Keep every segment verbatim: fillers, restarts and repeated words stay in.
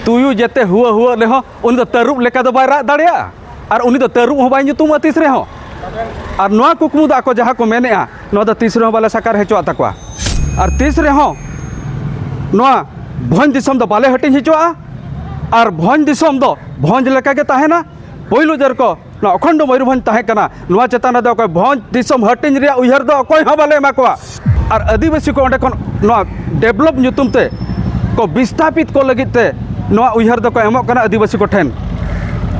ᱛᱩᱭᱩ ᱡᱮᱛᱮ ᱦᱩᱣᱟᱹ ᱦᱩᱣᱟᱹ ᱨᱮᱦᱚᱸ ᱩᱱᱤ ᱫᱚ ᱛᱟᱹᱨᱩᱵ ᱞᱮᱠᱟ ᱫᱚ ᱵᱟᱭ ᱨᱟᱜ ᱫᱟᱲᱮᱭᱟᱜᱼᱟ, ᱟᱨ ᱩᱱᱤ ᱫᱚ ᱛᱟᱹᱨᱩᱵ ᱦᱚᱸ ᱵᱟᱭ ᱧᱩᱛᱩᱢᱚᱜᱼᱟ ᱛᱤᱥ ᱨᱮᱦᱚᱸ᱾ ᱟᱨ ᱱᱚᱣᱟ ᱠᱩᱠᱢᱩ ᱫᱚ ᱟᱠᱚ ᱡᱟᱦᱟᱸ ᱠᱚ ᱢᱮᱱᱮᱜᱼᱟ, ᱱᱚᱣᱟ ᱫᱚ ᱛᱤᱥ ᱨᱮᱦᱚᱸ ᱵᱟᱞᱮ ᱥᱟᱠᱟᱨ ᱦᱚᱪᱚᱣᱟᱜ ᱛᱟᱠᱚᱣᱟ᱾ ᱟᱨ ᱛᱤᱥ ᱨᱮᱦᱚᱸ ᱱᱚᱣᱟ ᱵᱷᱚᱸᱡᱽ ᱫᱤᱥᱚᱢ ᱫᱚ ᱵᱟᱞᱮ ᱦᱟᱹᱴᱤᱧ ᱦᱚᱪᱚᱣᱟᱜᱼᱟ᱾ ᱟᱨ ᱵᱷᱚᱸᱡᱽ ᱫᱤᱥᱚᱢ ᱫᱚ ᱵᱷᱚᱸᱡᱽ ᱞᱮᱠᱟ ᱜᱮ ᱛᱟᱦᱮᱱᱟ᱾ ᱯᱳᱭᱞᱳ ᱡᱮᱨᱚᱠᱚ ᱱᱚᱣᱟ ᱚᱠᱷᱚᱱᱰᱚ ᱢᱚᱭᱩᱨᱵᱷᱚᱸᱡᱽ ᱛᱟᱦᱮᱸ ᱠᱟᱱᱟ, ᱱᱚᱣᱟ ᱪᱮᱛᱟᱱ ᱨᱮᱫᱚ ᱚᱠᱚᱭ ᱵᱷᱚᱸᱡᱽ ᱫᱤᱥᱚᱢ ᱦᱟᱹᱴᱤᱧ ᱨᱮᱭᱟᱜ ᱩᱭᱦᱟᱹᱨ ᱫᱚ ᱚᱠᱚᱭ ᱦᱚᱸ ᱵᱟᱞᱮ ᱮᱢᱟ ᱠᱚᱣᱟ᱾ ᱟᱨ ᱟᱹᱫᱤᱵᱟᱹᱥᱤ ᱠᱚ ᱚᱸᱰᱮ ᱠᱷᱚᱱ ᱱᱚᱣᱟ ᱰᱮᱵᱷᱞᱚᱯ ᱧᱩᱛᱩᱢ ᱛᱮ ᱠᱚ ᱵᱤᱥᱛᱷᱟᱯᱤᱛ ᱠᱚ ᱞᱟᱹᱜᱤᱫ ᱛᱮ ᱱᱚᱣᱟ ᱩᱭᱦᱟᱹᱨ ᱫᱚᱠᱚ ᱮᱢᱚᱜ ᱠᱟᱱᱟ ᱟᱹᱫᱤᱵᱟᱹᱥᱤ ᱠᱚᱴᱷᱮᱱ᱾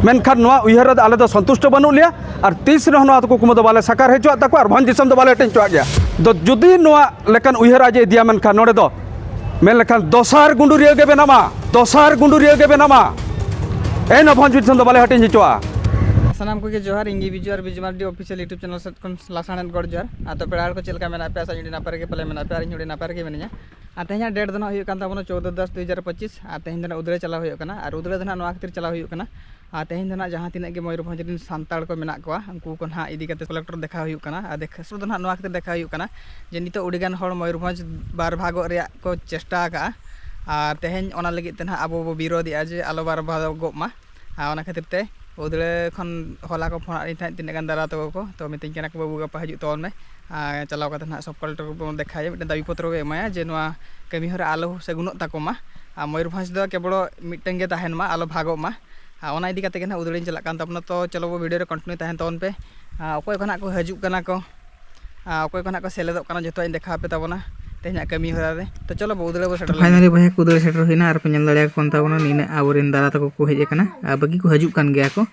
ᱢᱮᱱᱠᱷᱟᱱ ᱱᱚᱣᱟ ᱩᱭᱦᱟᱹᱨ ᱨᱮᱫᱚ ᱟᱞᱮ ᱫᱚ ᱥᱚᱱᱛᱩᱥᱴᱚ ᱵᱟᱹᱱᱩᱜ ᱞᱮᱭᱟ, ᱟᱨ ᱛᱤᱥ ᱨᱮᱦᱚᱸ ᱱᱚᱣᱟ ᱠᱩᱠᱢᱩ ᱫᱚ ᱵᱟᱞᱮ ᱥᱟᱠᱟᱨ ᱦᱚᱪᱚᱣᱟᱜ ᱛᱟᱠᱚᱣᱟ ᱟᱨ ᱵᱷᱚᱸᱡᱽ ᱫᱤᱥᱚᱢ ᱫᱚ ᱵᱟᱞᱮ ᱦᱟᱹᱴᱤᱧ ᱦᱚᱪᱚᱣᱟᱜ ᱜᱮᱭᱟ᱾ ᱫᱚ ᱡᱩᱫᱤ ᱱᱚᱣᱟ ᱞᱮᱠᱟᱱ ᱩᱭᱦᱟᱹᱨ ᱟᱡ ᱮ ᱤᱫᱤᱭᱟ, ᱢᱮᱱᱠᱷᱟᱱ ᱱᱚᱰᱮ ᱫᱚ ᱢᱮᱱ ᱞᱮᱠᱷᱟᱱ ᱫᱚᱥᱟᱨ ᱜᱩᱸᱰᱩᱨᱤᱭᱟᱹ ᱜᱮ ᱵᱮᱱᱟᱜᱼᱟ, ᱫᱚᱥᱟᱨ ᱜᱩᱸᱰᱩᱨᱤᱭᱟᱹ ᱜᱮ ᱵᱮᱱᱟᱜᱼᱟ᱾ ᱮᱱ ᱦᱚᱸ ᱵᱷᱚᱸᱡᱽ ᱫᱤᱥᱚᱢ ᱫᱚ ᱵᱟᱞᱮ ᱦᱟᱹᱴᱤᱧ ᱦᱚᱪᱚᱣᱟᱜᱼᱟ᱾ ᱥᱟᱱᱟᱢ ᱠᱚᱜᱮ ᱡᱚᱦᱟᱨ, ᱤᱧ ᱜᱮ ᱵᱤᱡᱩ ᱟᱨ ᱵᱤᱡᱩ ᱢᱟᱨᱰᱤ ᱚᱯᱷᱤᱥᱤᱭᱟᱞ YouTube ᱪᱮᱱᱮᱞ ᱥᱮᱫ ᱠᱷᱚᱱ ᱞᱟᱥᱟᱲᱦᱮᱫ ᱜᱚᱰ ᱡᱚᱦᱟᱨ᱾ ᱟᱨ ᱛᱚ ᱯᱮᱲᱟ ᱦᱚᱲ ᱠᱚ ᱪᱮᱫ ᱞᱮᱠᱟ ᱢᱮᱱᱟᱜ ᱯᱮᱭᱟ? ᱟᱥᱟ ᱟᱹᱰᱤ ᱱᱟᱯᱟᱭ ᱨᱮᱜᱮ ᱯᱟᱞᱮ ᱢᱮᱱᱟᱜ ᱯᱮᱭᱟ, ᱟᱨ ᱤᱧ ᱦᱚᱸ ᱟᱹᱰᱤ ᱱᱟᱯᱟᱭ ᱨᱮᱜᱮ ᱢᱤᱱᱟᱹᱧᱟ᱾ ᱟᱨ ᱛᱮᱦᱮᱧᱟᱜ ᱰᱮᱴ ᱫᱚ ᱱᱟᱦᱟᱜ ᱦᱩᱭᱩᱜ ᱠᱟᱱ ᱛᱟᱵᱚᱱᱟ ᱪᱳᱫᱽᱫᱚ ᱫᱚᱥ ᱫᱩ ᱦᱟᱡᱟᱨ ᱯᱚᱸᱪᱤᱥ, ᱟᱨ ᱛᱮᱦᱮᱧ ᱫᱚ ᱱᱟᱦᱟᱜ ᱩᱫᱽᱲᱟᱹ ᱪᱟᱞᱟᱣ ᱦᱩᱭᱩᱜ ᱠᱟᱱᱟ᱾ ᱟᱨ ᱩᱫᱽᱲᱟᱹ ᱫᱚ ᱱᱟᱦᱟᱜ ᱱᱚᱣᱟ ᱠᱷᱟᱹᱛᱤᱨ ᱪᱟᱞᱟᱣ ᱦᱩᱭᱩᱜ ᱠᱟᱱᱟ, ᱟᱨ ᱛᱮᱦᱮᱧ ᱫᱚ ᱱᱟᱦᱟᱜ ᱡᱟᱦᱟᱸ ᱛᱤᱱᱟᱹᱜ ᱜᱮ ᱢᱚᱭᱩᱨᱵᱷᱚᱸᱡᱽ ᱨᱮᱱ ᱥᱟᱱᱛᱟᱲ ᱠᱚ ᱢᱮᱱᱟᱜ ᱠᱚᱣᱟ, ᱩᱱᱠᱩ ᱠᱚ ᱱᱟᱦᱟᱜ ᱤᱫᱤ ᱠᱟᱛᱮ ᱠᱚᱞᱮᱠᱴᱚᱨ ᱫᱮᱠᱷᱟᱣ ᱦᱩᱭᱩᱜ ᱠᱟᱱᱟ᱾ ᱟᱨ ᱫᱮᱠᱷ-, ᱥᱩᱫᱷᱩ ᱱᱟᱦᱟᱜ ᱱᱚᱣᱟ ᱠᱷᱟᱹᱛᱤᱨ ᱫᱮᱠᱷᱟᱣ ᱦᱩᱭᱩᱜ ᱠᱟᱱᱟ ᱡᱮ ᱱᱤᱛᱚᱜ ᱟᱹᱰᱤᱜᱟᱱ ᱦᱚᱲ ᱢᱚᱭᱩᱨᱵᱷᱚᱸᱡᱽ ᱵᱟᱨ ᱵᱷᱟᱜᱚᱜ ᱨᱮᱭᱟᱜ ᱠᱚ ᱪᱮᱥᱴᱟ ᱟᱠᱟᱜᱼᱟ, ᱟᱨ ᱛᱮᱦᱮᱧ ᱚᱱᱟ ᱞᱟᱹᱜᱤᱫ ᱛᱮ ᱱᱟᱦᱟᱜ ᱟᱵᱚ ᱵᱚ ᱵᱤᱨᱳᱫᱷᱮᱜᱼᱟ ᱡᱮ ᱟᱞᱚ ᱵᱟᱨ ᱵᱷᱟᱜᱚᱜ ᱢᱟ᱾ ᱟᱨ ᱚᱱᱟ ᱠᱷᱟᱹᱛᱤᱨ ᱛᱮ ᱩᱫᱽᱲᱟᱹ ᱠᱷᱚᱱ ᱦᱚᱞᱟ ᱠᱚ ᱯᱷᱳᱱ ᱟᱫ ᱞᱤᱧ ᱛᱟᱦᱮᱸᱫ ᱛᱤᱱᱟᱹᱜ ᱜᱟᱱ ᱫᱟᱫᱟ ᱛᱟᱠᱚ ᱠᱚ, ᱛᱚ ᱢᱤᱛᱟᱹᱧ ᱠᱟᱱᱟ ᱠᱚ, "ᱵᱟᱹᱵᱩ ᱜᱟᱯᱟ ᱦᱤᱡᱩᱜ ᱛᱟᱵᱚᱱ ᱢᱮ, ᱟᱨ ᱪᱟᱞᱟᱣ ᱠᱟᱛᱮ ᱱᱟᱦᱟᱜ ᱥᱟᱵ ᱠᱚᱞᱮᱠᱴᱚᱨ ᱵᱚᱱ ᱫᱮᱠᱷᱟᱣᱟ, ᱢᱤᱫᱴᱮᱱ ᱫᱟᱹᱵᱤ ᱯᱚᱛᱨᱚ ᱵᱚᱱ ᱮᱢᱟᱭᱟ ᱡᱮ ᱱᱚᱣᱟ ᱠᱟᱹᱢᱤ ᱦᱚᱨᱟ ᱟᱞᱚ ᱥᱟᱹᱜᱩᱱᱚᱜ ᱛᱟᱠᱚ ᱢᱟ᱾ ᱟᱨ ᱢᱚᱭᱩᱨᱵᱷᱚᱸᱡᱽ ᱫᱚ ᱠᱮᱵᱚᱞ ᱢᱤᱫᱴᱟᱝ ᱜᱮ ᱛᱟᱦᱮᱱ ᱢᱟ, ᱟᱞᱚ ᱵᱷᱟᱜᱚᱜ ᱢᱟ᱾" ᱟᱨ ᱚᱱᱟ ᱤᱫᱤ ᱠᱟᱛᱮ ᱜᱮ ᱱᱟᱦᱟᱜ ᱩᱫᱽᱲᱟᱹᱧ ᱪᱟᱞᱟᱜ ᱠᱟᱱ ᱛᱟᱵᱚᱱᱟ᱾ ᱛᱚ ᱪᱚᱞᱚ ᱵᱚ ᱵᱷᱤᱰᱤᱭᱳ ᱨᱮ ᱠᱚᱱᱴᱤᱱᱤᱭᱩ ᱛᱟᱦᱮᱱ ᱛᱟᱵᱚᱱ ᱯᱮ᱾ ᱟᱨ ᱚᱠᱚᱭ ᱠᱚ ᱱᱟᱦᱟᱜ ᱠᱚ ᱦᱤᱡᱩᱜ ᱠᱟᱱᱟ ᱠᱚ, ᱟᱨ ᱚᱠᱚᱭ ᱠᱚ ᱱᱟᱦᱟᱜ ᱠᱚ ᱥᱮᱞᱮᱫᱚᱜ ᱠᱟᱱᱟ, ᱡᱚᱛᱚᱣᱟᱜ ᱤᱧ ᱫᱮᱠᱷᱟᱣ ᱟᱯᱮ ᱛᱟᱵᱚᱱᱟ ᱛᱮᱦᱮᱧᱟᱜ ᱠᱟᱹᱢᱤ ᱦᱚᱨᱟ ᱨᱮ᱾ ᱛᱚ ᱪᱚᱞᱚ ᱵᱚ ᱩᱫᱽᱲᱟᱹ ᱵᱚ ᱥᱮᱴᱮᱨ ᱞᱮᱱ ᱜᱮ᱾ ᱯᱷᱟᱭᱱᱟᱞᱤ ᱵᱚᱭᱦᱟ ᱠᱚ ᱩᱫᱽᱲᱟᱹ ᱥᱮᱴᱮᱨ ᱦᱩᱭᱱᱟ, ᱟᱨ ᱯᱮ ᱧᱮᱞ ᱫᱟᱲᱮᱭᱟᱠᱚ ᱠᱟᱱ ᱛᱟᱵᱚᱱᱟ ᱱᱤᱱᱟᱹᱜ ᱟᱵᱚᱨᱮᱱ ᱫᱟᱫᱟ ᱛᱟᱠᱚ ᱠᱚ ᱦᱮᱡ ᱟᱠᱟᱱᱟ᱾ ᱟᱨ ᱵᱟᱹᱠᱤ ᱠᱚ ᱦᱤᱡᱩᱜ ᱠᱟᱱ ᱜᱮᱭᱟ ᱠᱚ᱾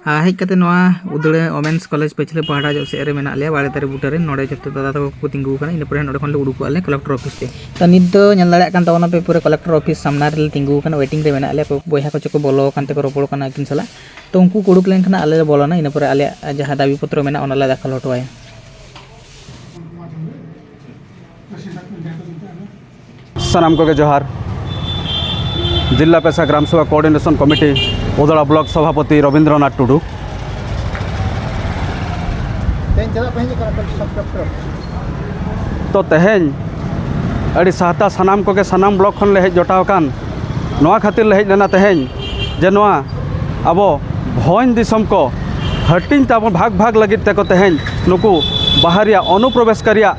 ᱟᱨ ᱦᱮᱡ ᱠᱟᱛᱮ ᱱᱚᱣᱟ ᱩᱫᱽᱲᱟᱹ ᱣᱚᱢᱮᱱᱥ ᱠᱚᱞᱮᱡᱽ ᱯᱟᱹᱪᱷᱞᱟᱹ ᱯᱟᱦᱴᱟ ᱧᱚᱜ ᱥᱮᱫ ᱨᱮ ᱢᱮᱱᱟᱜ ᱞᱮᱭᱟ, ᱵᱟᱲᱮ ᱫᱟᱨᱮ ᱵᱩᱴᱟᱹ ᱨᱮ᱾ ᱱᱚᱰᱮ ᱡᱚᱛᱚ ᱫᱟᱫᱟ ᱛᱟᱠᱚ ᱠᱚ ᱛᱤᱸᱜᱩ ᱟᱠᱟᱱᱟ, ᱤᱱᱟᱹ ᱯᱚᱨᱮ ᱱᱚᱰᱮ ᱠᱷᱚᱱ ᱞᱮ ᱩᱰᱩᱠᱚᱜᱼᱟ ᱞᱮ ᱠᱚᱞᱮᱠᱴᱚᱨ ᱚᱯᱷᱤᱥ ᱛᱮ᱾ ᱛᱚ ᱱᱤᱛ ᱫᱚ ᱧᱮᱞ ᱫᱟᱲᱮᱭᱟᱜ ᱠᱟᱱ ᱛᱟᱵᱚᱱᱟ ᱯᱮ, ᱯᱩᱨᱟᱹ ᱠᱚᱞᱮᱠᱴᱚᱨ ᱚᱯᱷᱤᱥ ᱥᱟᱢᱱᱟ ᱨᱮᱞᱮ ᱛᱤᱸᱜᱩ ᱟᱠᱟᱱᱟ, ᱣᱮᱴᱤᱝ ᱨᱮ ᱢᱮᱱᱟᱜ ᱞᱮᱭᱟ᱾ ᱚᱠᱚᱭ ᱵᱚᱭᱦᱟ ᱠᱚᱪᱚ ᱠᱚ ᱵᱚᱞᱚ ᱟᱠᱟᱱ ᱛᱮᱠᱚ ᱨᱚᱯᱚᱲ ᱠᱟᱱᱟ ᱟᱹᱠᱤᱱ ᱥᱟᱞᱟᱜ᱾ ᱛᱚ ᱩᱱᱠᱩ ᱠᱚ ᱩᱰᱩᱠ ᱞᱮᱱᱠᱷᱟᱱ ᱟᱞᱮ ᱞᱮ ᱵᱚᱞᱚᱱᱟ, ᱤᱱᱟᱹ ᱯᱚᱨᱮ ᱟᱞᱮᱭᱟᱜ ᱡᱟᱦᱟᱸ ᱫᱟᱵᱤ ᱯᱚᱛᱨᱚ ᱢᱮᱱᱟᱜᱼᱟ ᱚᱱᱟ ᱞᱮ ᱫᱟᱠᱷᱟᱞ ᱦᱚᱴᱚ ᱟᱭᱟ᱾ ᱥᱟᱱᱟᱢ ᱠᱚᱜᱮ ᱡᱚᱦᱟᱨ᱾ ᱡᱤᱞᱟ ᱯᱮᱥᱟ gram sabha coordination committee, ᱩᱫᱽᱲᱟ block ᱥᱚᱵᱷᱟᱯᱚᱛᱤ Rabindranath ᱴᱩᱰᱩ᱾ ᱛᱮᱦᱮᱧ ᱪᱮᱫᱟᱜ ᱯᱮ ᱦᱮᱡ ᱟᱠᱟᱱᱟ ᱠᱚᱞᱮᱠᱴᱚᱨ ᱚᱯᱷᱤᱥ? ᱛᱚ ᱛᱮᱦᱮᱧ ᱟᱹᱰᱤ ᱥᱟᱦᱛᱟ ᱥᱟᱱᱟᱢ ᱠᱚᱜᱮ ᱥᱟᱱᱟᱢ ᱵᱞᱚᱠ ᱠᱷᱚᱱ ᱞᱮ ᱦᱮᱡ ᱡᱚᱴᱟᱣ ᱟᱠᱟᱱ ᱱᱚᱣᱟ ᱠᱷᱟᱹᱛᱤᱨ ᱞᱮ ᱦᱮᱡ ᱞᱮᱱᱟ ᱛᱮᱦᱮᱧ, ᱡᱮ ᱱᱚᱣᱟ ᱟᱵᱚ ᱵᱷᱚᱸᱡᱽ ᱫᱤᱥᱚᱢ ᱠᱚ ᱦᱟᱹᱴᱤᱧ ᱛᱟᱵᱚᱱ, ᱵᱷᱟᱜᱽ ᱵᱷᱟᱜᱽ ᱞᱟᱹᱜᱤᱫ ᱛᱮᱠᱚ ᱛᱮᱦᱮᱧ ᱱᱩᱠᱩ ᱵᱟᱦᱟᱨᱤᱭᱟ ᱚᱱᱩᱯᱨᱚᱵᱮᱥᱠᱟᱨᱤᱭᱟᱜ,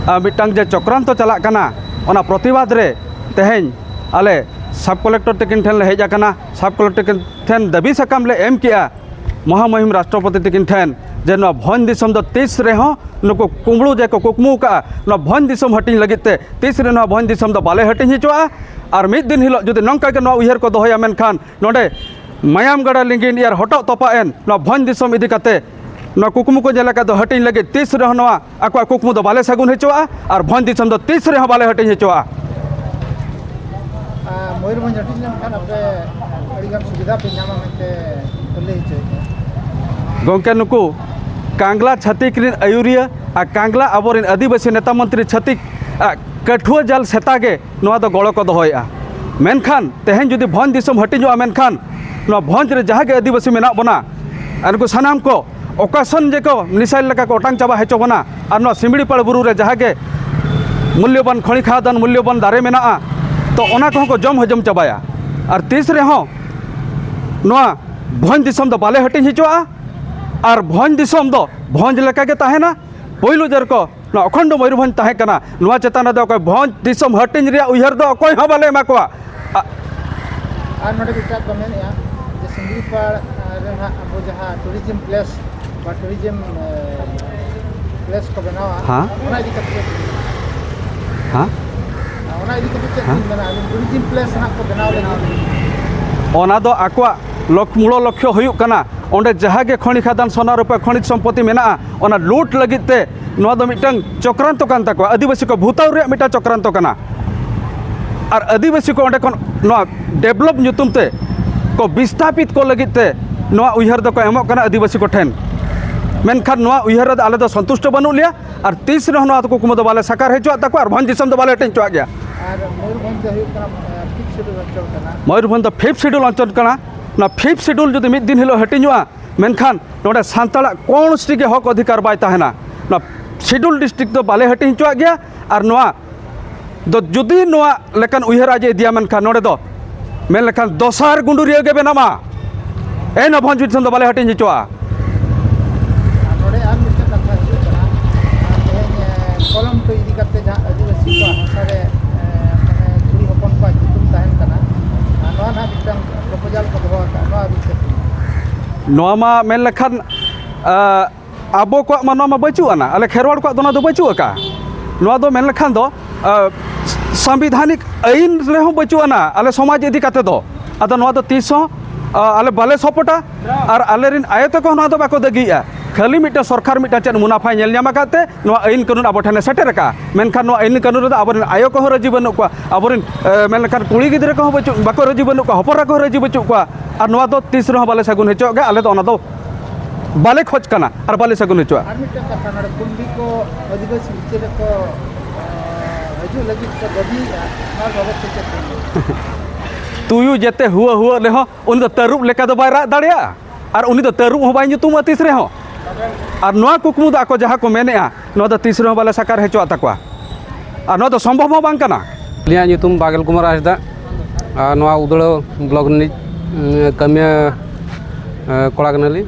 ᱟ, ᱢᱤᱫᱴᱟᱝ ᱡᱮ ᱪᱚᱠᱨᱟᱱᱛᱚ ᱪᱟᱞᱟᱜ ᱠᱟᱱᱟ, ᱚᱱᱟ ᱯᱨᱚᱛᱤᱵᱟᱫᱽ ᱨᱮ ᱛᱮᱦᱮᱧ ᱟᱞᱮ ᱥᱟᱵ ᱠᱚᱞᱮᱠᱴᱚᱨ ᱛᱟᱹᱠᱤᱱ ᱴᱷᱮᱱ ᱞᱮ ᱦᱮᱡ ᱟᱠᱟᱱᱟ᱾ ᱥᱟᱵ ᱠᱚᱞᱮᱠᱴᱚᱨ ᱛᱟᱹᱠᱤᱱ ᱴᱷᱮᱱ ᱫᱟᱹᱵᱤ ᱥᱟᱠᱟᱢ ᱞᱮ ᱮᱢ ᱠᱮᱜᱼᱟ ᱢᱚᱦᱟᱢᱩᱦᱤᱢ ᱨᱟᱥᱴᱨᱚᱯᱚᱛᱤ ᱛᱟᱹᱠᱤᱱ ᱴᱷᱮᱱ, ᱡᱮ ᱱᱚᱣᱟ ᱵᱷᱚᱸᱡᱽ ᱫᱤᱥᱚᱢ ᱫᱚ ᱛᱤᱥ ᱨᱮᱦᱚᱸ ᱱᱩᱠᱩ ᱠᱩᱢᱵᱽᱲᱩ ᱡᱮ ᱠᱚ ᱠᱩᱠᱢᱩ ᱠᱟᱜᱼᱟ, ᱱᱚᱣᱟ ᱵᱷᱚᱸᱡᱽ ᱫᱤᱥᱚᱢ ᱦᱟᱹᱴᱤᱧ ᱞᱟᱹᱜᱤᱫ ᱛᱮ, ᱛᱤᱥ ᱨᱮ ᱱᱚᱣᱟ ᱵᱷᱚᱸᱡᱽ ᱫᱤᱥᱚᱢ ᱫᱚ ᱵᱟᱞᱮ ᱦᱟᱹᱴᱤᱧ ᱦᱚᱪᱚᱣᱟᱜᱼᱟ᱾ ᱟᱨ ᱢᱤᱫ ᱫᱤᱱ ᱦᱤᱞᱳᱜ ᱡᱩᱫᱤ ᱱᱚᱝᱠᱟ ᱜᱮ ᱱᱚᱣᱟ ᱩᱭᱦᱟᱹᱨ ᱠᱚ ᱫᱚᱦᱚᱭᱟ, ᱢᱮᱱᱠᱷᱟᱱ ᱱᱚᱰᱮ ᱢᱟᱭᱟᱢ ᱜᱟᱰᱟ ᱞᱤᱸᱜᱤᱱ ᱟᱨ ᱦᱚᱴᱚᱜ ᱛᱚᱯᱟᱜ ᱮᱱ ᱱᱚᱣᱟ ᱵᱷᱚᱸᱡᱽ ᱫᱤᱥᱚᱢ ᱤᱫᱤ ᱠᱟᱛᱮ ᱱᱚᱣᱟ ᱠᱩᱠᱢᱩ ᱠᱚ ᱧᱮᱞ ᱟᱠᱟᱫ ᱫᱚ ᱦᱟᱹᱴᱤᱧ ᱞᱟᱹᱜᱤᱫ, ᱛᱤᱥ ᱨᱮᱦᱚᱸ ᱱᱚᱣᱟ ᱟᱠᱚᱣᱟᱜ ᱠᱩᱠᱢᱩ ᱫᱚ ᱵᱟᱞᱮ ᱥᱟᱹᱜᱩᱱ ᱦᱚᱪᱚᱣᱟᱜᱼᱟ ᱟᱨ ᱵᱷᱚᱸᱡᱽ ᱫᱤᱥᱚᱢ ᱫᱚ ᱛᱤᱥ ᱨᱮᱦᱚᱸ ᱵᱟᱞᱮ ᱦᱟᱹᱴᱤᱧ ᱦᱚᱪᱚᱣᱟᱜᱼᱟ᱾ ᱟᱨ ᱢᱚᱭᱩᱨᱵᱷᱚᱸᱡᱽ ᱦᱟᱹᱴᱤᱧ ᱞᱮᱱᱠᱷᱟᱱ ᱟᱯᱮ ᱟᱹᱰᱤᱜᱟᱱ ᱥᱩᱵᱤᱫᱷᱟ ᱯᱮ ᱧᱟᱢᱟ ᱢᱮᱱᱛᱮ ᱠᱚ ᱞᱟᱹᱭ ᱦᱚᱪᱚᱭᱮᱫᱟ᱾ ᱜᱚᱢᱠᱮ, ᱱᱩᱠᱩ ᱠᱟᱝᱜᱽᱞᱟ ᱪᱷᱟᱹᱛᱤᱠ ᱨᱤᱱ ᱟᱹᱭᱩᱨᱤᱭᱟᱹ ᱟᱨ ᱠᱟᱝᱜᱽᱞᱟ ᱟᱵᱚᱨᱤᱱ ᱟᱹᱫᱤᱵᱟᱹᱥᱤ ᱱᱮᱛᱟ ᱢᱚᱱᱛᱨᱤ ᱪᱷᱟᱹᱛᱤᱠ ᱟᱜ ᱠᱟᱹᱴᱷᱩᱣᱟᱹ ᱡᱟᱞ ᱥᱮᱛᱟ ᱜᱮ ᱱᱚᱣᱟ ᱫᱚ ᱜᱚᱲᱚ ᱠᱚ ᱫᱚᱦᱚᱭᱮᱫᱼᱟ᱾ ᱢᱮᱱᱠᱷᱟᱱ ᱛᱮᱦᱮᱧ ᱡᱩᱫᱤ ᱵᱷᱚᱸᱡᱽ ᱫᱤᱥᱚᱢ ᱦᱟᱹᱴᱤᱧᱚᱜᱼᱟ, ᱢᱮᱱᱠᱷᱟᱱ ᱱᱚᱣᱟ ᱵᱷᱚᱸᱡᱽ ᱨᱮ ᱡᱟᱦᱟᱸ ᱜᱮ ᱟᱹᱫᱤᱵᱟᱹᱥᱤ ᱢᱮᱱᱟᱜ ᱵᱚᱱᱟ, ᱟᱨ ᱱᱩᱠᱩ ᱥᱟᱱᱟᱢ ᱠᱚ ᱚᱠᱟᱥᱚᱱ ᱡᱮᱠᱚ ᱢᱤᱥᱟᱭᱤᱞ ᱞᱮᱠᱟ ᱠᱚ ᱚᱴᱟᱝ ᱪᱟᱵᱟ ᱦᱚᱪᱚ ᱵᱚᱱᱟ᱾ ᱟᱨ ᱱᱚᱣᱟ ᱥᱤᱢᱲᱤᱯᱟᱲ ᱵᱩᱨᱩ ᱨᱮ ᱡᱟᱦᱟᱸ ᱜᱮ ᱢᱩᱞᱞᱚᱵᱟᱱ ᱠᱷᱚᱱᱤ ᱠᱷᱟᱫᱟᱱ, ᱢᱩᱞᱞᱚᱵᱟᱱ ᱫᱟᱨᱮ ᱢᱮᱱᱟᱜᱼᱟ, ᱛᱚ ᱚᱱᱟ ᱠᱚᱦᱚᱸ ᱠᱚ ᱡᱚᱢ ᱦᱚᱡᱚᱢ ᱪᱟᱵᱟᱭᱟ᱾ ᱟᱨ ᱛᱤᱥ ᱨᱮᱦᱚᱸ ᱱᱚᱣᱟ ᱵᱷᱚᱸᱡᱽ ᱫᱤᱥᱚᱢ ᱫᱚ ᱵᱟᱞᱮ ᱦᱟᱹᱴᱤᱧ ᱦᱚᱪᱚᱣᱟᱜᱼᱟ᱾ ᱟᱨ ᱵᱷᱚᱸᱡᱽ ᱫᱤᱥᱚᱢ ᱫᱚ ᱵᱷᱚᱸᱡᱽ ᱞᱮᱠᱟᱜᱮ ᱛᱟᱦᱮᱱᱟ᱾ ᱯᱳᱭᱞᱳ ᱡᱮᱨᱚᱠᱚ ᱱᱚᱣᱟ ᱚᱠᱷᱚᱸᱰ ᱢᱚᱭᱩᱨᱵᱷᱚᱸᱡᱽ ᱛᱟᱦᱮᱸ ᱠᱟᱱᱟ, ᱱᱚᱣᱟ ᱪᱮᱛᱟᱱ ᱨᱮᱫᱚ ᱚᱠᱚᱭ ᱵᱷᱚᱸᱡᱽ ᱫᱤᱥᱚᱢ ᱦᱟᱹᱴᱤᱧ ᱨᱮᱭᱟᱜ ᱩᱭᱦᱟᱹᱨ ᱫᱚ ᱚᱠᱚᱭ ᱦᱚᱸ ᱵᱟᱞᱮ ᱮᱢᱟ ᱠᱚᱣᱟ᱾ ᱟ- ᱟᱨ ᱱᱚᱰᱮ ᱢᱤᱫᱴᱟᱝ ᱠᱚ ᱢᱮᱱᱮᱫᱼᱟ ᱡᱮ ᱥᱤᱢᱲᱤᱯᱟᱲ, ᱟ, ᱨᱮ ᱱᱟᱦᱟᱜ ᱟᱵᱚ ᱡᱟᱦᱟᱸ ᱴᱩᱨᱤᱡᱚᱢ ᱯᱞᱮᱥ ᱵᱟ ᱴᱩᱨᱤᱡᱚᱢ, ᱮ, ᱯᱞᱮᱥ ᱠᱚ ᱵᱮᱱᱟᱣᱟ, ᱦᱮᱸ᱾ ᱚᱱᱟ ᱤᱫᱤ ᱠᱟᱛᱮ ᱪᱮᱫ ᱵᱤᱱ ᱢᱮᱱᱟ? ᱦᱮᱸ? ᱚᱱᱟ ᱤᱫᱤ ᱠᱟᱛᱮ ᱪᱮᱫ ᱦᱮᱸ? ᱵᱤᱱ ᱢᱮᱱᱟ? ᱟᱹᱞᱤᱧ ᱴᱩᱨᱤᱡᱚᱢ ᱯᱞᱮᱥ ᱱᱟᱦᱟᱜ ᱠᱚ ᱵᱮᱱᱟᱣ ᱞᱟᱹᱜᱤᱫ᱾ ᱚᱱᱟ ᱫᱚ ᱟᱠᱚᱣᱟᱜ ᱞᱚᱠ-, ᱢᱩᱞᱚ ᱞᱚᱠᱠᱷᱚ ᱦᱩᱭᱩᱜ ᱠᱟᱱᱟ, ᱚᱸᱰᱮ ᱡᱟᱦᱟᱸ ᱜᱮ ᱠᱷᱚᱱᱤ ᱠᱷᱟᱫᱟᱱ, ᱥᱚᱱᱟ ᱨᱩᱯᱟᱹ, ᱠᱷᱚᱱᱤᱡᱽ ᱥᱚᱢᱯᱚᱛᱤ ᱢᱮᱱᱟᱜᱼᱟ, ᱚᱱᱟ ᱞᱩᱴ ᱞᱟᱹᱜᱤᱫ ᱛᱮ ᱱᱚᱣᱟ ᱫᱚ ᱢᱤᱫᱴᱟᱝ ᱪᱚᱠᱨᱟᱱᱛᱚ ᱠᱟᱱ ᱛᱟᱠᱚᱣᱟ, ᱟᱹᱫᱤᱵᱟᱹᱥᱤ ᱠᱚ ᱵᱷᱩᱛᱟᱣ ᱨᱮᱭᱟᱜ ᱢᱤᱫᱴᱟᱝ ᱪᱚᱠᱨᱟᱱᱛᱚ ᱠᱟᱱᱟ᱾ ᱟᱨ ᱟᱹᱫᱤᱵᱟᱹᱥᱤ ᱠᱚ ᱚᱸᱰᱮ ᱠᱷᱚᱱ ᱱᱚᱣᱟ ᱰᱮᱵᱷᱞᱚᱯ ᱧᱩᱛᱩᱢ ᱛᱮ ᱠᱚ ᱵᱤᱥᱛᱷᱟᱯᱤᱛ ᱠᱚ ᱞᱟᱹᱜᱤᱫ ᱛᱮ ᱱᱚᱣᱟ ᱩᱭᱦᱟᱹᱨ ᱫᱚᱠᱚ ᱮᱢᱚᱜ ᱠᱟᱱᱟ ᱟᱹᱫᱤᱵᱟᱹᱥᱤ ᱠᱚ ᱴᱷᱮᱱ᱾ ᱢᱮᱱᱠᱷᱟᱱ ᱱᱚᱣᱟ ᱩᱭᱦᱟᱹᱨ ᱨᱮᱫᱚ ᱟᱞᱮ ᱫᱚ ᱥᱚᱱᱛᱩᱥᱴᱚ ᱵᱟᱹᱱᱩᱜ ᱞᱮᱭᱟ ᱟᱨ ᱛᱤᱥ ᱨᱮᱦᱚᱸ ᱱᱚᱣᱟ ᱠᱩᱠᱢᱩ ᱫᱚ ᱵᱟᱞᱮ ᱥᱟᱠᱟᱨ ᱦᱚᱪᱚᱣᱟᱜ ᱛᱟᱠᱚᱣᱟ ᱟᱨ ᱵᱷᱚᱸᱡᱽ ᱫᱤᱥᱚᱢ ᱫᱚ ᱵᱟᱞᱮ ᱦᱟᱹᱴᱤᱧ ᱦᱚᱪᱚᱣᱟᱜ ᱜᱮᱭᱟ᱾ ᱟᱨ ᱢᱚᱭᱩᱨᱵᱷᱚᱸᱡᱽ ᱫᱚ ᱦᱩᱭᱩᱜ ᱠᱟᱱᱟ, ᱮ, ᱯᱷᱤᱯᱛᱷ ᱥᱤᱰᱩᱞ ᱚᱧᱪᱚᱞ ᱠᱟᱱᱟ᱾ ᱢᱚᱭᱩᱨᱵᱷᱚᱸᱡᱽ ᱫᱚ ᱯᱷᱤᱯᱛᱷ ᱥᱤᱰᱩᱞ ᱚᱧᱪᱚᱞ ᱠᱟᱱᱟ᱾ ᱚᱱᱟ ᱯᱷᱤᱯᱛᱷ ᱥᱤᱰᱩᱞ ᱡᱩᱫᱤ ᱢᱤᱫ ᱫᱤᱱ ᱦᱤᱞᱳᱜ ᱦᱟᱹᱴᱤᱧᱚᱜᱼᱟ, ᱢᱮᱱᱠᱷᱟᱱ ᱱᱚᱰᱮ ᱥᱟᱱᱛᱟᱲᱟᱜ ᱠᱳᱱᱳ ᱥᱴᱤ ᱜᱮ ᱦᱚᱠ ᱚᱫᱷᱤᱠᱟᱨ ᱵᱟᱭ ᱛᱟᱦᱮᱱᱟ᱾ ᱱᱚᱣᱟ ᱥᱤᱰᱩᱞ ᱰᱤᱥᱴᱨᱤᱠᱴ ᱫᱚ ᱵᱟᱞᱮ ᱦᱟᱹᱴᱤᱧ ᱦᱚᱪᱚᱣᱟᱜ ᱜᱮᱭᱟ᱾ ᱟᱨ ᱱᱚᱣᱟ ᱫᱚ ᱡᱩᱫᱤ ᱱᱚᱣᱟ ᱞᱮᱠᱟᱱ ᱩᱭᱦᱟᱹᱨ ᱟᱡ ᱮ ᱤᱫᱤᱭᱟ, ᱢᱮᱱᱠᱷᱟᱱ ᱱᱚᱰᱮ ᱫᱚ ᱢᱮᱱ ᱞᱮᱠᱷᱟᱱ ᱫᱚᱥᱟᱨ ᱜᱩᱸᱰᱩᱨᱤᱭᱟᱹ ᱜᱮ ᱵᱮᱱᱟᱢᱟ᱾ ᱮᱱ ᱵᱷᱚᱸᱡᱽ ᱵᱤᱨ ᱥᱮᱱ ᱫᱚ ᱵᱟᱞᱮ ᱦᱟᱹᱴᱤᱧ ᱦᱚᱪᱚᱣᱟᱜᱼᱟ᱾ ᱟᱨ ᱱᱚᱰᱮ ᱟᱨ ᱢᱤᱫᱴᱟᱝ ᱠᱟᱛᱷᱟ ᱦᱤᱡᱩᱜ ᱠᱟᱱᱟ, ᱛᱮᱦᱮᱧ, ᱮ, ᱠᱚᱞᱚᱢ ᱠᱚ ᱤᱫᱤ ᱠᱟᱛᱮ ᱡᱟᱦᱟᱸ ᱟᱹᱫᱤᱵᱟᱹᱥᱤ ᱠᱚᱣᱟᱜ ᱦᱟᱥᱟ ᱨᱮ, ᱮ, ᱢᱟᱱᱮ ᱠᱩᱲᱤ ᱦᱚᱯᱚᱱ ᱠᱚᱣᱟᱜ ᱧᱩᱛᱩᱢ ᱛᱟᱦᱮᱱ ᱠᱟᱱᱟ, ᱟᱨ ᱱᱚᱣᱟ ᱱᱟᱦᱟᱜ ᱢᱤᱫᱴᱟᱝ ᱯᱨᱚᱯᱳᱡᱟᱞ ᱠᱚ ᱫᱚᱦᱚ ᱟᱠᱟᱫ, ᱱᱚᱣᱟ ᱟᱹᱵᱤᱱ ᱪᱮᱫ ᱵᱤᱱ ᱢᱮᱱᱟ? ᱱᱚᱣᱟ ᱢᱟ ᱢᱮᱱ ᱞᱮᱠᱷᱟᱱ, ᱟ, ᱟᱵᱚ ᱠᱚᱣᱟᱜ ᱢᱟ ᱱᱚᱣᱟ ᱢᱟ ᱵᱟᱹᱪᱩᱜ ᱟᱱᱟ, ᱟᱞᱮ ᱠᱷᱮᱨᱣᱟᱲ ᱠᱚᱣᱟᱜ ᱫᱚ ᱱᱚᱣᱟ ᱫᱚ ᱵᱟᱹᱪᱩᱜ ᱟᱠᱟᱫᱼᱟ᱾ ᱱᱚᱣᱟ ᱫᱚ ᱢᱮᱱ ᱞᱮᱠᱷᱟᱱ ᱫᱚ, ᱟ, ᱥᱟᱝᱵᱤᱫᱷᱟᱱᱤᱠ ᱟᱹᱭᱤᱱ ᱨᱮᱦᱚᱸ ᱵᱟᱹᱪᱩᱜ ᱟᱱᱟ ᱟᱞᱮ ᱥᱚᱢᱟᱡᱽ ᱤᱫᱤ ᱠᱟᱛᱮ ᱫᱚ᱾ ᱟᱫᱚ ᱱᱚᱣᱟ ᱫᱚ ᱛᱤᱥ ᱦᱚᱸ, ᱟ, ᱟᱞᱮ ᱵᱟᱞᱮ ᱥᱟᱯᱳᱨᱴᱟ ᱟᱨ ᱟᱞᱮᱨᱮᱱ ᱟᱭᱳ ᱛᱟᱠᱚ ᱦᱚᱸ ᱱᱚᱣᱟ ᱫᱚ ᱵᱟᱠᱚ ᱫᱟᱹᱜᱤᱭᱮᱫᱼᱟ᱾ ᱠᱷᱟᱹᱞᱤ ᱢᱤᱫᱴᱟᱝ ᱥᱚᱨᱠᱟᱨ ᱢᱤᱫᱴᱟᱝ ᱪᱮᱫ ᱢᱩᱱᱟᱯᱷᱟᱭ ᱧᱮᱞ ᱧᱟᱢ ᱟᱠᱟᱫ ᱛᱮ ᱱᱚᱣᱟ ᱟᱹᱭᱤᱱ ᱠᱟᱹᱱᱩᱱ ᱟᱵᱚ ᱴᱷᱮᱱᱮ ᱥᱮᱴᱮᱨ ᱟᱠᱟᱫᱼᱟ᱾ ᱢᱮᱱᱠᱷᱟᱱ ᱱᱚᱣᱟ ᱟᱹᱭᱤᱱ ᱠᱟᱹᱱᱩᱱ ᱨᱮᱫᱚ ᱟᱵᱚᱨᱮᱱ ᱟᱭᱳ ᱠᱚᱦᱚᱸ ᱨᱟᱹᱡᱤ ᱵᱟᱹᱱᱩᱜ ᱠᱚᱣᱟ, ᱟᱵᱚᱨᱮᱱ, ᱮ, ᱢᱮᱱ ᱞᱮᱠᱷᱟᱱ ᱠᱩᱲᱤ ᱜᱤᱫᱽᱨᱟᱹ ᱠᱚᱦᱚᱸ ᱵᱟᱹᱪᱩᱜ, ᱵᱟᱠᱚ ᱨᱟᱹᱡᱤ ᱵᱟᱹᱱᱩᱜ ᱠᱚᱣᱟ, ᱦᱚᱯᱚᱱ ᱮᱨᱟ ᱠᱚᱦᱚᱸ ᱨᱟᱹᱡᱤ ᱵᱟᱹᱪᱩᱜ ᱠᱚᱣᱟ᱾ ᱟᱨ ᱱᱚᱣᱟ ᱫᱚ ᱛᱤᱥ ᱨᱮᱦᱚᱸ ᱵᱟᱞᱮ ᱥᱟᱹᱜᱩᱱ ᱦᱚᱪᱚᱣᱟᱜ ᱜᱮᱭᱟ, ᱟᱞᱮ ᱫᱚ ᱚᱱᱟ ᱫᱚ ᱵᱟᱞᱮ ᱠᱷᱚᱡᱽ ᱠᱟᱱᱟ ᱟᱨ ᱵᱟᱞᱮ ᱥᱟᱹᱜᱩᱱ ᱦᱚᱪᱚᱣᱟᱜᱼᱟ᱾ ᱟᱨ ᱢᱤᱫᱴᱟᱝ ᱠᱟᱛᱷᱟ, ᱱᱚᱰᱮ ᱠᱩᱢᱵᱤ ᱠᱚ ᱟᱹᱫᱤᱵᱟᱹᱥᱤ ᱵᱷᱤᱛᱤᱨ ᱨᱮᱠᱚ, ᱟ, ᱦᱤᱡᱩᱜ ᱞᱟᱹᱜᱤᱫ ᱠᱚ ᱫᱟᱹᱵᱤᱭᱮᱫᱼᱟ, ᱱᱚᱣᱟ ᱵᱟᱵᱚᱫ ᱛᱮ ᱪᱮᱫ ᱵᱤᱱ ᱞᱟᱹᱭᱟ? ᱛᱩᱭᱩ ᱡᱮᱛᱮ ᱦᱩᱣᱟᱹ ᱦᱩᱣᱟᱹ ᱨᱮᱦᱚᱸ ᱩᱱᱤ ᱫᱚ ᱛᱟᱹᱨᱩᱵ ᱞᱮᱠᱟ ᱫᱚ ᱵᱟᱭ ᱨᱟᱜ ᱫᱟᱲᱮᱭᱟᱜᱼᱟ, ᱟᱨ ᱩᱱᱤ ᱫᱚ ᱛᱟᱹᱨᱩᱵ ᱦᱚᱸ ᱵᱟᱭ ᱧᱩᱛᱩᱢᱚᱜᱼᱟ ᱛᱤᱥ ᱨᱮᱦᱚᱸ᱾ ᱟᱨ ᱱᱚᱣᱟ ᱠᱩᱠᱢᱩ ᱫᱚ ᱟᱠᱚ ᱡᱟᱦᱟᱸ ᱠᱚ ᱢᱮᱱᱮᱫᱼᱟ, ᱱᱚᱣᱟ ᱫᱚ ᱛᱤᱥ ᱨᱮᱦᱚᱸ ᱵᱟᱞᱮ ᱥᱟᱠᱟᱨ ᱦᱚᱪᱚᱣᱟᱜ ᱛᱟᱠᱚᱣᱟ, ᱟᱨ ᱱᱚᱣᱟ ᱫᱚ ᱥᱚᱢᱵᱷᱚᱵ ᱦᱚᱸ ᱵᱟᱝ ᱠᱟᱱᱟ᱾ ᱟᱹᱞᱤᱧᱟᱜ ᱧᱩᱛᱩᱢ ᱵᱟᱜᱮᱞ ᱠᱩᱢᱟᱨ ᱦᱟᱸᱥᱫᱟ, ᱟᱨ ᱱᱚᱣᱟ ᱩᱫᱽᱲᱟᱹ ᱵᱞᱚᱠ ᱨᱤᱱᱤᱡ, ᱩᱸ, ᱠᱟᱹᱢᱤᱭᱟᱹ, ᱮᱸ, ᱠᱚᱲᱟ ᱠᱟᱱᱟᱞᱤᱧ᱾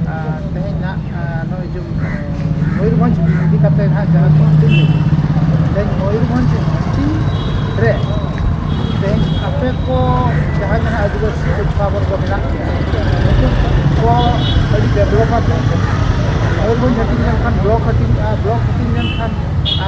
ᱟᱨ ᱛᱮᱦᱮᱧ ᱱᱟᱦᱟᱜ, ᱟᱨ ᱱᱚᱜᱼᱚᱭ ᱡᱮ, ᱢᱚᱭᱩᱨᱵᱷᱚᱸᱡᱽ ᱤᱫᱤ ᱠᱟᱛᱮ ᱱᱟᱦᱟᱜ ᱡᱟᱦᱟᱸ ᱠᱚ ᱦᱟᱹᱴᱤᱧ ᱞᱮᱱᱟ, ᱛᱮᱦᱮᱧ ᱢᱚᱭᱩᱨᱵᱷᱚᱸᱡᱽ ᱦᱟᱹᱴᱤᱧ ᱨᱮ ᱛᱮᱦᱮᱧ ᱟᱯᱮ ᱠᱚ ᱡᱟᱦᱟᱸ ᱡᱟᱦᱟᱸ ᱟᱹᱫᱤᱵᱟᱹᱥᱤ ᱯᱟᱹᱴᱷᱩᱣᱟᱹ ᱵᱚᱨᱜᱚ ᱢᱮᱱᱟᱜ ᱯᱮᱭᱟ, ᱱᱩᱠᱩ ᱠᱚ ᱟᱹᱰᱤ ᱰᱮᱵᱷᱞᱚᱯ ᱟᱯᱮ᱾ ᱢᱚᱭᱩᱨᱵᱷᱚᱸᱡᱽ ᱦᱟᱹᱴᱤᱧ ᱞᱮᱱᱠᱷᱟᱱ ᱵᱞᱚᱠ ᱦᱟᱹᱴᱤᱧᱚᱜᱼᱟ, ᱵᱞᱚᱠ ᱦᱟᱹᱴᱤᱧ ᱞᱮᱱᱠᱷᱟᱱ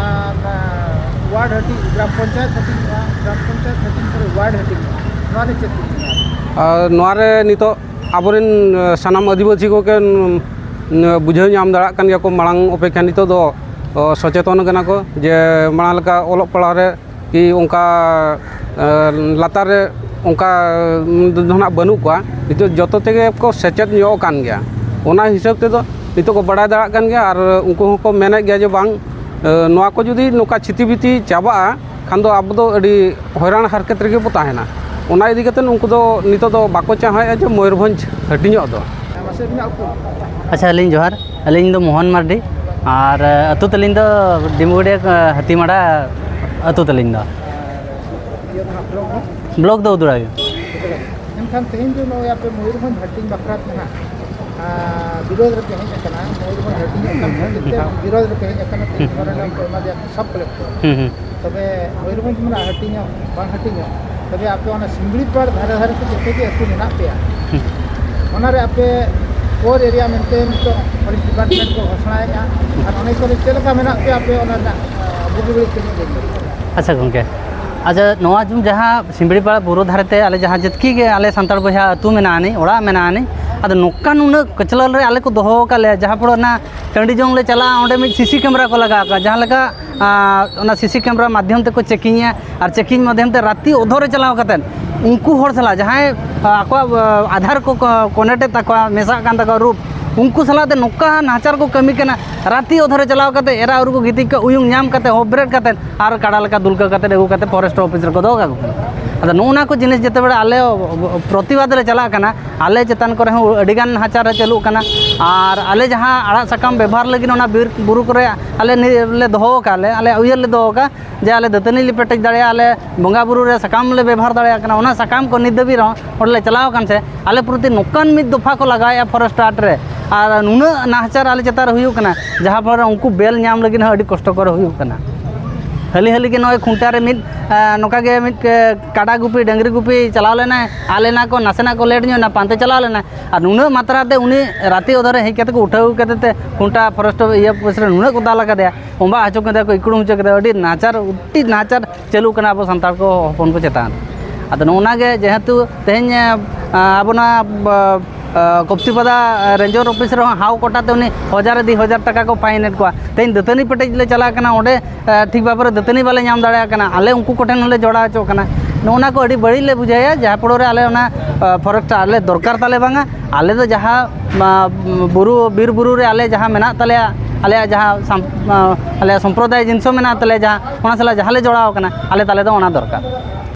ᱟᱨ, ᱟᱨ ᱣᱟᱨᱰ ᱦᱟᱹᱴᱤᱧ, ᱜᱨᱟᱢ ᱯᱚᱧᱪᱟᱭᱮᱛ ᱦᱟᱹᱴᱤᱧᱚᱜᱼᱟ, ᱜᱨᱟᱢ ᱯᱚᱧᱪᱟᱭᱮᱛ ᱦᱟᱹᱴᱤᱧ ᱯᱚᱨᱮ ᱣᱟᱨᱰ ᱦᱟᱹᱴᱤᱧᱚᱜᱼᱟ᱾ ᱱᱚᱣᱟ ᱨᱮ ᱪᱮᱫ ᱵᱤᱱ ᱢᱮᱱᱟ? ᱟᱨ ᱱᱚᱣᱟ ᱨᱮ ᱱᱤᱛᱚᱜ ᱟᱵᱚᱨᱮᱱ, ᱮ, ᱥᱟᱱᱟᱢ ᱟᱹᱫᱤᱵᱟᱹᱥᱤ ᱠᱚᱜᱮ, ᱩᱸ, ᱵᱩᱡᱷᱟᱹᱣ ᱧᱟᱢ ᱫᱟᱲᱮᱭᱟᱜ ᱠᱟᱱ ᱜᱮᱭᱟ ᱠᱚ, ᱢᱟᱲᱟᱝ ᱚᱯᱮᱠᱷᱟ ᱱᱤᱛᱚᱜ ᱫᱚ, ᱚ, ᱥᱚᱪᱮᱛᱚᱱ ᱠᱟᱱᱟ ᱠᱚ ᱡᱮ ᱢᱟᱲᱟᱝ ᱞᱮᱠᱟ ᱚᱞᱚᱜ ᱯᱟᱲᱦᱟᱣ ᱨᱮ ᱠᱤ ᱚᱱᱠᱟ, ᱮ, ᱞᱟᱛᱟᱨ ᱨᱮ ᱚᱱᱠᱟ, ᱩᱸ, ᱫᱚ ᱱᱟᱜ ᱵᱟᱹᱱᱩᱜ ᱠᱚᱣᱟ᱾ ᱱᱤᱛᱚᱜ ᱡᱚᱛᱚ ᱛᱮᱜᱮ ᱠᱚ ᱥᱮᱪᱮᱫ ᱧᱚᱜ ᱟᱠᱟᱱ ᱜᱮᱭᱟ᱾ ᱚᱱᱟ ᱦᱤᱥᱟᱹᱵ ᱛᱮᱫᱚ ᱱᱤᱛᱚᱜ ᱠᱚ ᱵᱟᱲᱟᱭ ᱫᱟᱲᱮᱭᱟᱜ ᱠᱟᱱ ᱜᱮᱭᱟ ᱟᱨ ᱩᱱᱠᱩ ᱦᱚᱸᱠᱚ ᱢᱮᱱᱮᱫ ᱜᱮᱭᱟ ᱡᱮ ᱵᱟᱝ, ᱮ, ᱱᱚᱣᱟ ᱠᱚ ᱡᱩᱫᱤ ᱱᱚᱝᱠᱟ ᱪᱷᱤᱛᱤ ᱵᱤᱛᱤ ᱪᱟᱵᱟᱜᱼᱟ, ᱠᱷᱟᱱ ᱫᱚ ᱟᱵᱚ ᱫᱚ ᱟᱹᱰᱤ ᱦᱚᱭᱨᱟᱱ ᱦᱟᱨᱠᱮᱛ ᱨᱮᱜᱮ ᱵᱚ ᱛᱟᱦᱮᱱᱟ᱾ ᱚᱱᱟ ᱤᱫᱤ ᱠᱟᱛᱮ ᱩᱱᱠᱩ ᱫᱚ ᱱᱤᱛᱚᱜ ᱫᱚ ᱵᱟᱠᱚ ᱪᱟᱦᱟᱣᱮᱫᱼᱟ ᱡᱮ ᱢᱚᱭᱩᱨᱵᱷᱚᱸᱡᱽ ᱦᱟᱹᱴᱤᱧᱚᱜ ᱫᱚ᱾ ᱢᱟᱥᱮ ᱟᱹᱵᱤᱱᱟᱜ ᱩᱯᱨᱩᱢ? ᱟᱪᱪᱷᱟ, ᱟᱹᱞᱤᱧ ᱡᱚᱦᱟᱨ, ᱟᱹᱞᱤᱧ ᱫᱚ ᱢᱳᱦᱚᱱ ᱢᱟᱨᱰᱤ, ᱟᱨ ᱟᱹᱛᱩ ᱛᱟᱹᱞᱤᱧ ᱫᱚ ᱰᱤᱢᱵᱩᱜᱟᱹᱰᱤᱭᱟᱹ, ᱦᱟᱹᱛᱤᱢᱟᱲᱟ ᱟᱹᱛᱩ ᱛᱟᱹᱞᱤᱧ ᱫᱚ᱾ ᱤᱭᱟᱹ ᱫᱚ ᱦᱟᱸᱜ ᱵᱞᱚᱠ ᱫᱚ? ᱵᱞᱚᱠ ᱫᱚ ᱩᱫᱽᱲᱟ ᱜᱮ᱾ ᱢᱮᱱᱠᱷᱟᱱ ᱛᱮᱦᱮᱧ ᱫᱚ ᱱᱚᱜᱼᱚᱭ ᱟᱯᱮ ᱢᱚᱭᱩᱨᱵᱷᱚᱸᱡᱽ ᱦᱟᱹᱴᱤᱧ ᱵᱟᱠᱷᱨᱟ ᱛᱮ ᱦᱟᱸᱜ, ᱟᱨ, ᱵᱤᱨᱳᱫᱷ ᱨᱮᱯᱮ ᱦᱮᱡ ᱟᱠᱟᱱᱟ, ᱢᱚᱭᱩᱨᱵᱷᱚᱸᱡᱽ ᱦᱟᱹᱴᱤᱧᱚᱜ ᱠᱟᱱ ᱠᱷᱟᱹᱛᱤᱨ ᱛᱮ ᱵᱤᱨᱳᱫᱷ ᱨᱮᱯᱮ ᱦᱮᱡ ᱟᱠᱟᱱᱟ, ᱛᱮᱦᱮᱧ ᱱᱚᱰᱮ ᱱᱟᱝ ᱠᱚ ᱮᱢᱟ ᱫᱮᱭᱟ ᱥᱟᱵ ᱠᱟᱞᱮᱠᱴᱚᱨ᱾ ᱦᱩᱸ, ᱦᱩᱸ᱾ ᱛᱚᱵᱮ ᱢᱚᱭᱩᱨᱵᱷᱚᱸᱡᱽ ᱢᱮᱱᱟᱜᱼᱟ, ᱦᱟᱹᱴᱤᱧᱚᱜ ᱵᱟᱝ ᱦᱟᱹᱴᱤᱧᱚᱜ, ᱛᱚᱵᱮ ᱟᱯᱮ ᱚᱱᱟ ᱥᱤᱢᱲᱤᱯᱟᱲ ᱫᱷᱟᱨᱮ ᱫᱷᱟᱨᱮ ᱛᱮ ᱡᱚᱛᱚ ᱜᱮ ᱟᱹᱛᱩ ᱢᱮᱱᱟᱜ ᱯᱮᱭᱟ, ᱦᱩᱸ᱾ ᱚᱱᱟᱨᱮ ᱟᱯᱮ ᱠᱳᱨ ᱮᱨᱤᱭᱟ ᱢᱮᱱᱛᱮ ᱱᱤᱛᱚᱜ ᱯᱷᱚᱨᱮᱥᱴ ᱰᱤᱯᱟᱨᱴᱢᱮᱱᱴ ᱠᱚ ᱜᱷᱳᱥᱚᱱᱟᱭᱮᱫᱼᱟ, ᱟᱨ ᱚᱱᱟ ᱠᱚᱨᱮ ᱪᱮᱫ ᱞᱮᱠᱟ ᱢᱮᱱᱟᱜ ᱯᱮᱭᱟ ᱟᱯᱮ, ᱚᱱᱟ ᱨᱮᱱᱟᱜ, ᱟᱸ, ᱵᱩᱜᱤ ᱵᱟᱹᱲᱤᱡ ᱛᱤᱱᱟᱹᱜ ᱵᱮᱱ ᱞᱟᱹᱭ ᱫᱟᱲᱮᱭᱟᱜᱼᱟ? ᱟᱪᱪᱷᱟ ᱜᱚᱢᱠᱮ, ᱟᱪᱪᱷᱟ, ᱱᱚᱣᱟ ᱡᱩᱢ ᱡᱟᱦᱟᱸ ᱥᱤᱢᱲᱤᱯᱟᱲ ᱵᱩᱨᱩ ᱫᱷᱟᱨᱮ ᱛᱮ ᱟᱞᱮ ᱡᱟᱦᱟᱸ ᱡᱚᱛᱚ ᱜᱮ ᱟᱞᱮ ᱥᱟᱱᱛᱟᱲ ᱵᱚᱭᱦᱟ ᱟᱹᱛᱩ ᱢᱮᱱᱟᱜ ᱟᱹᱱᱤᱡ, ᱚᱲᱟᱜ ᱢᱮᱱᱟᱜ ᱟᱹᱱᱤᱡ, ᱟᱫᱚ ᱱᱚᱝᱠᱟᱱ ᱩᱱᱟᱹᱜ ᱠᱚᱪᱞᱚᱱ ᱨᱮ ᱟᱞᱮ ᱠᱚ ᱫᱚᱦᱚ ᱟᱠᱟᱫ ᱞᱮᱭᱟ, ᱡᱟᱦᱟᱸ ᱯᱚᱨᱮ ᱚᱱᱟ ᱴᱟᱺᱰᱤ ᱡᱚᱝ ᱞᱮ ᱪᱟᱞᱟᱜᱼᱟ, ᱚᱸᱰᱮ ᱢᱤᱫ ᱥᱤᱥᱤ ᱠᱮᱢᱮᱨᱟ ᱠᱚ ᱞᱟᱜᱟᱣ ᱠᱟᱜᱼᱟ, ᱡᱟᱦᱟᱸ ᱞᱮᱠᱟ, ᱟᱸ, ᱚᱱᱟ ᱥᱤᱥᱤ ᱠᱮᱢᱮᱨᱟ ᱢᱟᱫᱽᱫᱷᱚᱢ ᱛᱮᱠᱚ ᱪᱮᱠᱤᱝᱟ, ᱟᱨ ᱪᱮᱠᱤᱝ ᱢᱟᱫᱽᱫᱷᱚᱢ ᱛᱮ ᱨᱟᱛᱤ ᱚᱫᱷᱚᱨᱮ ᱪᱟᱞᱟᱣ ᱠᱟᱛᱮᱫ ᱩᱱᱠᱩ ᱦᱚᱲ ᱥᱟᱞᱟᱜ ᱡᱟᱦᱟᱸᱭ, ᱟᱸ, ᱟᱠᱚᱣᱟᱜ, ᱟᱸ, ᱟᱫᱷᱟᱨ ᱠᱚ ᱠᱚ ᱠᱚᱱᱮᱠᱴ ᱮᱫ ᱛᱟᱠᱚᱣᱟ, ᱢᱮᱥᱟᱜ ᱠᱟᱱ ᱛᱟᱠᱚᱣᱟ ᱨᱩᱯ, ᱩᱱᱠᱩ ᱥᱟᱞᱟᱜ ᱛᱮ ᱱᱚᱝᱠᱟ ᱱᱟᱦᱟᱪᱟᱨ ᱠᱚ ᱠᱟᱹᱢᱤ ᱠᱟᱱᱟ᱾ ᱨᱟᱛᱤ ᱚᱫᱷᱚᱨᱮ ᱪᱟᱞᱟᱣ ᱠᱟᱛᱮᱫ ᱮᱨᱟ ᱩᱨᱩ ᱠᱚ ᱜᱤᱛᱤᱡ ᱠᱚᱜ, ᱩᱭᱩᱝ ᱧᱟᱢ ᱠᱟᱛᱮᱫ, ᱦᱚᱯ ᱵᱨᱮᱠ ᱠᱟᱛᱮᱫ, ᱟᱨ ᱠᱟᱰᱟ ᱞᱮᱠᱟ ᱫᱩᱞᱠᱟᱹ ᱠᱟᱛᱮᱫ ᱟᱹᱜᱩ ᱠᱟᱛᱮᱫ ᱯᱷᱚᱨᱮᱥᱴ ᱚᱯᱷᱤᱥ ᱨᱮᱠᱚ ᱫᱚᱦᱚ ᱠᱟᱠᱚ ᱠᱟᱱᱟ᱾ ᱟᱫᱚ ᱱᱚᱜᱼᱚ ᱱᱟ ᱠᱚ ᱡᱤᱱᱤᱥ ᱡᱮᱛᱮ ᱵᱮᱲᱟ ᱟᱞᱮ ᱯᱨᱚᱛᱤᱵᱟᱫᱽ ᱞᱮ ᱪᱟᱞᱟᱜ ᱠᱟᱱᱟ, ᱟᱞᱮ ᱪᱮᱛᱟᱱ ᱠᱚᱨᱮ ᱦᱚᱸ ᱟᱹᱰᱤᱜᱟᱱ ᱱᱟᱦᱟᱪᱟᱨ ᱨᱮ ᱪᱟᱹᱞᱩᱜ ᱠᱟᱱᱟ᱾ ᱟᱨ ᱟᱞᱮ ᱡᱟᱦᱟᱸ ᱟᱲᱟᱜ ᱥᱟᱠᱟᱢ ᱵᱮᱵᱚᱦᱟᱨ ᱞᱟᱹᱜᱤᱫ ᱚᱱᱟ ᱵᱤᱨ ᱵᱩᱨᱩ ᱠᱚᱨᱮ ᱟᱞᱮ ᱱᱤ-, ᱞᱮ ᱫᱚᱦᱚ ᱟᱠᱟᱫ ᱞᱮ, ᱟᱞᱮ ᱩᱭᱦᱟᱹᱨ ᱞᱮ ᱫᱚᱦᱚ ᱟᱠᱟᱫ ᱡᱮ ᱟᱞᱮ ᱫᱟᱹᱛᱟᱹᱱᱤ ᱞᱮ ᱯᱮᱴᱮᱡ ᱫᱟᱲᱮᱭᱟᱜᱼᱟ, ᱟᱞᱮ ᱵᱚᱸᱜᱟ ᱵᱩᱨᱩ ᱨᱮ ᱥᱟᱠᱟᱢ ᱞᱮ ᱵᱮᱵᱚᱦᱟᱨ ᱫᱟᱲᱮᱭᱟᱜ ᱠᱟᱱᱟ, ᱚᱱᱟ ᱥᱟᱠᱟᱢ ᱠᱚ ᱱᱤᱛ ᱫᱷᱟᱹᱵᱤᱡ ᱨᱮᱦᱚᱸ ᱚᱸᱰᱮ ᱞᱮ ᱪᱟᱞᱟᱣ ᱟᱠᱟᱱ ᱥᱮ ᱟᱞᱮ ᱯᱨᱚᱛᱤ ᱱᱚᱝᱠᱟᱱ ᱢᱤᱫ ᱫᱚᱯᱷᱟ ᱠᱚ ᱞᱟᱜᱟᱣᱮᱫᱼᱟ ᱯᱷᱚᱨᱮᱥᱴ ᱟᱨᱴ ᱨᱮ, ᱟᱨ ᱱᱩᱱᱟᱹᱜ ᱱᱟᱦᱟᱪᱟᱨ ᱟᱞᱮ ᱪᱮᱛᱟᱱ ᱨᱮ ᱦᱩᱭᱩᱜ ᱠᱟᱱᱟ, ᱡᱟᱦᱟᱸ ᱯᱷᱚᱞ ᱨᱮ ᱩᱱᱠᱩ ᱵᱮᱞ ᱧᱟᱢ ᱞᱟᱹᱜᱤᱫ ᱦᱚᱸ ᱟᱹᱰᱤ ᱠᱚᱥᱴᱚᱠᱚᱨ ᱦᱩᱭᱩᱜ ᱠᱟᱱᱟ᱾ ᱦᱟᱹᱞᱤ ᱦᱟᱹᱞᱤ ᱜᱮ ᱱᱚᱜᱼᱚᱭ ᱠᱷᱩᱱᱴᱟ ᱨᱮ ᱢᱤᱫ, ᱮ, ᱱᱚᱝᱠᱟ ᱜᱮ ᱢᱤᱫ, ᱮ, ᱠᱟᱰᱟ ᱜᱩᱯᱤ, ᱰᱟᱹᱝᱨᱤ ᱜᱩᱯᱤ ᱪᱟᱞᱟᱣ ᱞᱮᱱᱟᱭ, ᱟᱫ ᱞᱮᱱᱟ ᱠᱚ, ᱱᱟᱥᱮᱱᱟᱜ ᱠᱚ ᱞᱮᱴ ᱧᱚᱜ ᱮᱱᱟ, ᱯᱟᱱᱛᱮ ᱪᱟᱞᱟᱣ ᱞᱮᱱᱟᱭ, ᱟᱨ ᱱᱩᱱᱟᱹᱜ ᱢᱟᱛᱨᱟ ᱛᱮ ᱩᱱᱤ ᱨᱟᱛᱮ ᱚᱫᱷᱟᱨᱮ ᱦᱮᱡ ᱠᱟᱛᱮ ᱠᱚ ᱩᱴᱷᱟᱹᱣ ᱠᱟᱛᱮ ᱛᱮ ᱠᱷᱩᱱᱴᱟ ᱯᱷᱚᱨᱮᱥᱴ ᱤᱭᱟᱹ ᱚᱯᱷᱤᱥ ᱨᱮ ᱱᱩᱱᱟᱹᱜ ᱠᱚ ᱫᱟᱞ ᱟᱠᱟᱫᱮᱭᱟ, ᱚᱸᱵᱟᱜ ᱦᱚᱪᱚ ᱠᱮᱫᱮᱭᱟ ᱠᱚ, ᱤᱠᱲᱩᱢ ᱦᱚᱪᱚ ᱠᱮᱫᱮᱭᱟ, ᱟᱹᱰᱤ ᱱᱟᱦᱟᱪᱟᱨ, ᱟᱹᱰᱤ ᱱᱟᱦᱟᱪᱟᱨ ᱪᱟᱹᱞᱩᱜ ᱠᱟᱱᱟ ᱟᱵᱚ ᱥᱟᱱᱛᱟᱲ ᱠᱚ ᱦᱚᱯᱚᱱ ᱠᱚ ᱪᱮᱛᱟᱱ᱾ ᱟᱫᱚ ᱱᱚᱜᱼᱚ ᱱᱟ ᱜᱮ ᱡᱮᱦᱮᱛᱩ ᱛᱮᱦᱮᱧ, ᱮ, ᱟᱵᱚ ᱱᱚᱣᱟ, ᱮ, ᱠᱚᱯᱛᱤᱯᱟᱫᱟ ᱨᱮᱧᱡᱚᱨ ᱚᱯᱷᱤᱥ ᱨᱮᱦᱚᱸ ᱦᱟᱣ ᱠᱚᱴᱟ ᱛᱮ ᱩᱱᱤ ᱦᱟᱡᱟᱨ ᱫᱤ ᱦᱟᱡᱟᱨ ᱴᱟᱠᱟ ᱠᱚ ᱯᱷᱟᱭᱤᱱ ᱮᱫ ᱠᱚᱣᱟ᱾ ᱛᱮᱦᱮᱧ ᱫᱟᱹᱛᱟᱹᱱᱤ ᱯᱮᱴᱮᱡ ᱞᱮ ᱪᱟᱞᱟᱜ ᱠᱟᱱᱟ, ᱚᱸᱰᱮ, ᱮ, ᱴᱷᱤᱠ ᱵᱷᱟᱵᱮ ᱨᱮ ᱫᱟᱹᱛᱟᱹᱱᱤ ᱵᱟᱞᱮ ᱧᱟᱢ ᱫᱟᱲᱮᱭᱟᱜ ᱠᱟᱱᱟ, ᱟᱞᱮ ᱩᱱᱠᱩ ᱠᱚᱴᱷᱮᱱ ᱦᱚᱸᱞᱮ ᱡᱚᱲᱟᱣ ᱦᱚᱪᱚᱜ ᱠᱟᱱᱟ᱾ ᱱᱚᱜᱼᱚ ᱱᱟ ᱠᱚ ᱟᱹᱰᱤ ᱵᱟᱹᱲᱤᱡ ᱞᱮ ᱵᱩᱡᱷᱟᱹᱣᱟ, ᱡᱟᱦᱟᱸ ᱯᱚᱲᱚ ᱨᱮ ᱟᱞᱮ ᱚᱱᱟ, ᱮ, ᱯᱷᱚᱨᱮᱥᱴ ᱟᱞᱮ ᱫᱚᱨᱠᱟᱨ ᱛᱟᱞᱮ ᱵᱟᱝᱟ, ᱟᱞᱮ ᱫᱚ ᱡᱟᱦᱟᱸ, ᱢᱟ, ᱵᱩᱨᱩ, ᱵᱤᱨ ᱵᱩᱨᱩ ᱨᱮ ᱟᱞᱮ ᱡᱟᱦᱟᱸ ᱢᱮᱱᱟᱜ ᱛᱟᱞᱮᱭᱟ, ᱟᱞᱮᱭᱟᱜ ᱡᱟᱦᱟᱸ ᱥᱟᱢ-, ᱢᱟ, ᱟᱞᱮᱭᱟᱜ ᱥᱚᱢᱯᱨᱚᱫᱟᱭ ᱡᱤᱱᱤᱥ ᱦᱚᱸ ᱢᱮᱱᱟᱜ ᱛᱟᱞᱮᱭᱟ, ᱡᱟᱦᱟᱸ, ᱚᱱᱟ ᱥᱟᱞᱟᱜ ᱡᱟᱦᱟᱸ ᱞᱮ ᱡᱚᱲᱟᱣ ᱠᱟᱱᱟ, ᱟᱞᱮ ᱛᱟᱞᱮ ᱫᱚ ᱚᱱᱟ ᱫᱚᱨᱠᱟᱨ᱾